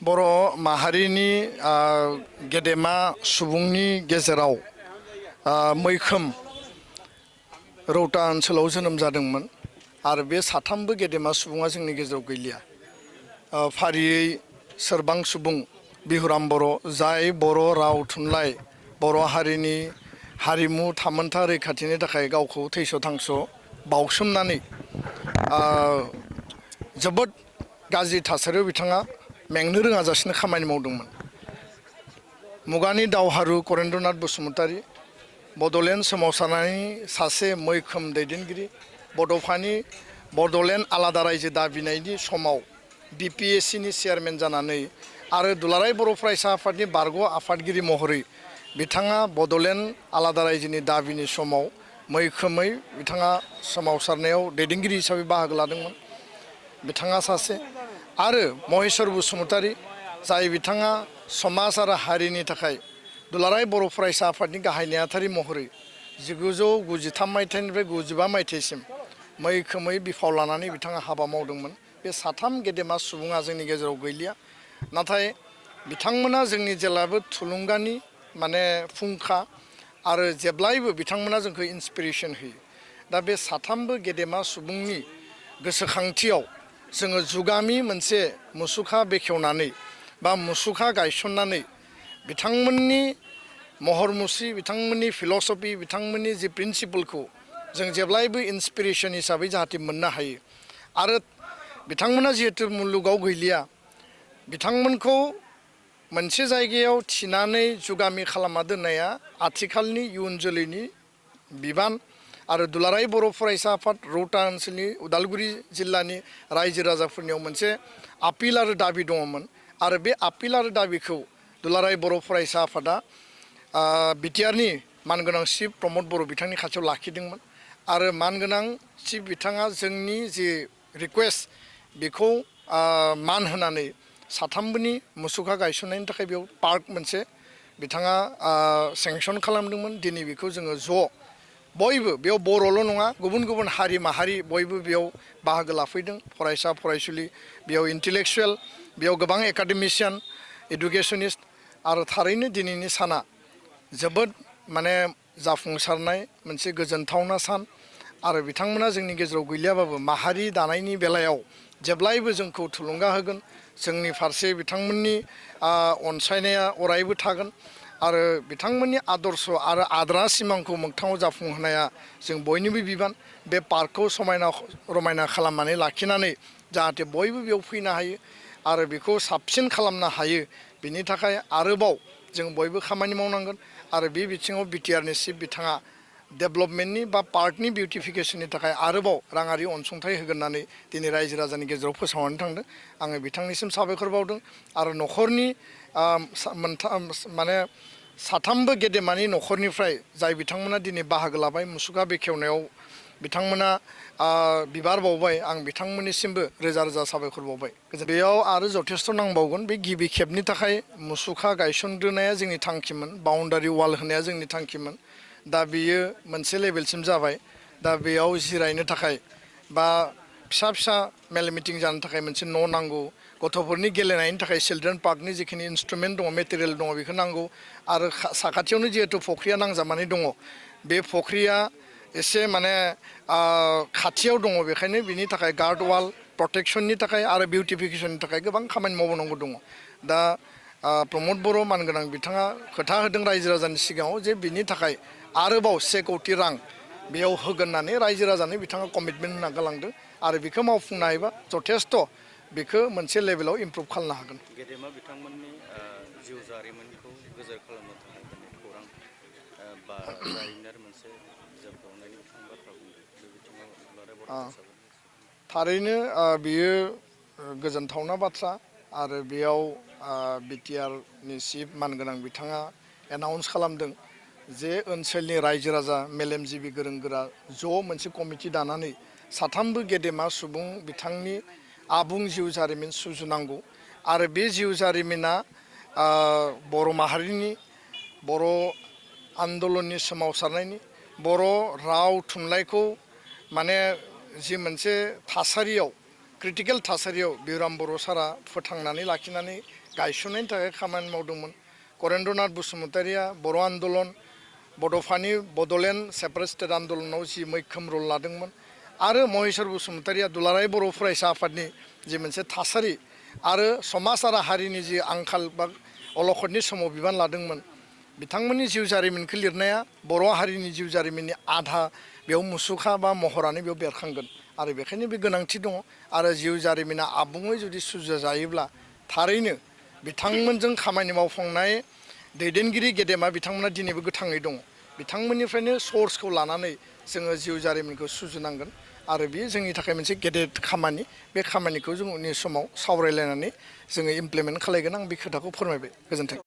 बर' माहारिनि गेदेमा सुबुंनि गेजेराव मैखोम रौता ओनसोलाव जोनोम जादोंमोन आरो बे साथामबो गेदेमा सुबुङा जोंनि गेजेराव गैलिया। फारियै सोरबां सुबुं बिहुराम बर' जाय बर' राव थुनलाइ बर' हारिनि हारिमु थामोनथा रैखाथिनि थाखाय गावखौ थैस' थांस' बावसोमनानै जोबोद गाज्रि थासारियाव बिथाङा मेंनो रोङाजासिनो खामानि मावदोंमोन। मुगानि दावहारु करेन्द्रनाथ बसुमतारी बड'लेण्ड सोमावसारनायनि सासे मैखोम दैदेनगिरि, बड'फानि बड'लेण्ड आलादा रायजो दाबिनायनि समाव BPSCनि चेयारमेन जानानै आरो दुलाराय बर' फरायसा आफादनि बारग' आफादगिरि महरै बिथाङा बड'लेण्ड आलादा रायजोनि दाबिनि समाव मैखोमै बिथाङा सोमावसारनायाव दैदेनगिरि हिसाबै बाहागो लादोंमोन। बिथाङा सासे आरो महेश्वर बसुमतारी जाय बिथाङा समाज आरो हारिनि थाखाय दुलाराय बर' फरायसा आफादनि गाहाय नेहाथारि महरै 1993 मायथाइनिफ्राय 95 मायथाइसिम मैखोमै बिफाव लानानै बिथाङा हाबा मावदोंमोन। बे साथाम गेदेमा सुबुङा जोंनि गेजेराव गैलिया, नाथाय बिथांमोना जोंनि जेब्लाबो थुलुंगानि फुंखा आरो जेब्लायबो बिथांमोना जोंखौ इन्सपिरेसन होयो। दा बे साथामबो गेदेमा सुबुंनि गोसोखांथियाव जोङो जुगामि मोनसे मुसुखा बेखेवनानै बा मुसुखा गायसननानै बिथांमोननि महर मुस्रि, बिथांमोननि फिल'सफि, बिथांमोननि जि प्रिन्सिपलखौ जों जेब्लायबो इन्सपिरेसन हिसाबै जाहाथे मोननो हायो। आरो बिथांमोना जिहेतु मुलुगाव गैलिया, बिथांमोनखौ मोनसे जायगायाव थिनानै जुगामि खालामना दोननाया आथिखालनि इयुन जोलैनि बिबान आरो दुलाराय बर' फरायसा आफाद रौता ओनसोलनि उदालगुरि जिल्लानि रायजो राजाफोरनियाव मोनसे आपिल आरो दाबि दङमोन आरो बे आपिल आरो दाबिखौ दुलाराय बर' फरायसा आफादा बिटिआरनि मानगोनां चिफ प्रमद बर' बिथांनि खाथियाव लाखिदोंमोन आरो मानगोनां चिफ बिथाङा जोंनि जि रिकुवेस्ट बेखौ मान होनानै साथामबोनि मुसुखा गायसननायनि थाखाय बेयाव पार्क मोनसे बिथाङा सेंसन खालामदोंमोन। दिनै बेखौ जोङो ज' बयबो बेयाव बर'ल' नङा, गुबुन गुबुन हारि माहारि बयबो बेयाव बाहागो लाफैदों। फरायसा फरायसुलि, बेयाव इन्टेलेक्सुवेल, बेयाव गोबां एकाडेमिशियान, इडुकेसनिस्ट आरो थारैनो दिनैनि साना जोबोद जाफुंसारनाय मोनसे गोजोनथावना सान आरो बिथांमोना जोंनि गेजेराव गैलियाबाबो माहारि दानायनि बेलायाव जेब्लायबो जोंखौ थुलुंगा होगोन। जोंनि फारसे बिथांमोननि अनसायनाया अरायबो थागोन आरो बिथांमोननि आदर्श आरो आद्रा सिमांखौ मोगथाङाव जाफुंहोनाया जों बयनिबो बिबान। बे पार्कखौ समायना रमायना खालामनानै लाखिनानै जाहाथे बयबो बेयाव फैनो हायो आरो बेखौ साबसिन खालामनो हायो, बिनि थाखाय आरोबाव जों बयबो खामानि मावनांगोन आरो बे बिथिङाव बिटिआरनि चिफ बिथाङा डेभेलपमेन्टनि बा पार्कनि बिउटिफिकेसननि थाखाय आरोबाव राङारि अनसुंथाइ होगोन होननानै दिनै रायजो राजानि गेजेराव फोसावनानै थांदों। आङो बिथांनिसिम साबायखर बावदों आरो न'खरनि साथामबो गेदेमानि न'खरनिफ्राय जाय बिथांमोना दिनै बाहागो लाबाय मुसुखा बेखेवनायाव बिथांमोना बिबार बावबाय, आं बिथांमोननिसिमबो रोजा रोजा साबायखर बावबाय। बेयाव आरो जथेस्थ' नांबावगोन। बे गिबि खेबनि थाखाय मुसुखा गायसनग्रोनाया जोंनि थांखिमोन, बाउन्डारि वाल होनाया जोंनि थांखिमोन। दा बेयो मोनसे लेभेलसिम जाबाय। दा बेयाव जिरायनो थाखाय बा फिसा फिसा मेल मिटिं जानो थाखाय मोनसे न' नांगौ, गथ'फोरनि गेलेनायनि थाखाय चिल्ड्रेन पार्कनि जिखिनि इन्सट्रुमेन्ट दङ, मेटेरियेल दङ, बेखौ नांगौ आरो साखाथियावनो जिहेतु फख्रिया नांजाबनानै दङ, बे फख्रिया एसे खाथियाव दङ, बेखायनो बिनि थाखाय गार्ड वाल प्रटेक्सननि थाखाय आरो बिउटिफिकेसननि थाखाय गोबां खामानि मावनांगौ दङ। दा प्रमद बर' मानगोनां बिथाङा खोथा होदों रायजो राजानि सिगाङाव जे बिनि थाखाय आरोबाव 1 कौटि रां बेयाव होगोन होननानै रायजो राजानो बिथाङा कमिटमेन्ट होना गालांदों आरो बेखौ मावफुंनो हायोबा जथेस्थ' बेखौ मोनसे लेभेलाव इमप्रुभ खालामनो हागोन। गेदेमा बिथांमोननि जिउ जारिमिनखौ गोजोर खालामनो थाखाय दिनै खौरां बा जारिमिनारि मोनसे बिजाब दिहुननायनि बाथ्रा बुंदों। बे बिथिङाव दुलाराय बर' फरायसा थारैनो बियो गोजोनथावना बाथ्रा आरो बेयाव बिटिआरनि चिफ मानगोनां बिथाङा एनाउन्स खालामदों जे ओनसोलनि रायजो राजा मेलेमजिबि गोरों गोरा ज' मोनसे कमिटि दानानै साथामबो गेदेमा सुबुं बिथांनि आबुं जिउ जारिमिन सुजुनांगौ आरो बे जिउ जारिमिना बर' माहारिनि, बर' आन्दलननि सोमावसारनायनि, बर' राव थुनलाइखौ जि मोनसे थासारियाव क्रिटिकेल थासारियाव बिहुराम बर' सारा फोथांनानै लाखिनानै गायसननायनि थाखाय खामानि मावदोंमोन करेन्द्रनाथ बसुमतारिया बर' आन्दलन बड'फानि बड'लेण्ड सेपारेट स्टेट आन्दलनाव जि मैखोम रल लादोंमोन आरो महेश्वर बसुमतारिया दुलाराय बर' फरायसा आफादनि जि मोनसे थासारि आरो समाज आरो हारिनि जि आंखाल बा अलखदनि समाव बिबान लादोंमोन बिथांमोननि जिउ जारिमिनखौ लिरनाया बर' हारिनि जिउ जारिमिननि आधा बेयाव मुसुखा बा महरानो बेयाव बेरखांगोन आरो बेखायनो बे गोनांथि दङ आरो जिउ जारिमिना आबुङै जुदि सुजुजायोब्ला थारैनो बिथांमोनजों खामानि मावफुंनाय दैदेनगिरि गेदेमा बिथांमोना दिनैबो गोथाङै दङ बिथांमोननिफ्रायनो सर्सखौ लानानै जोङो जिउ जारिमिनखौ सुजुनांगोन आरो बेयो जोंनि थाखाय मोनसे गेदेर खामानि बे खामानिखौ जों उननि समाव सावरायलायनानै जोङो इमप्लिमेन्ट खालायगोन आं बे खोथाखौ फोरमायबाय गोजोन्थों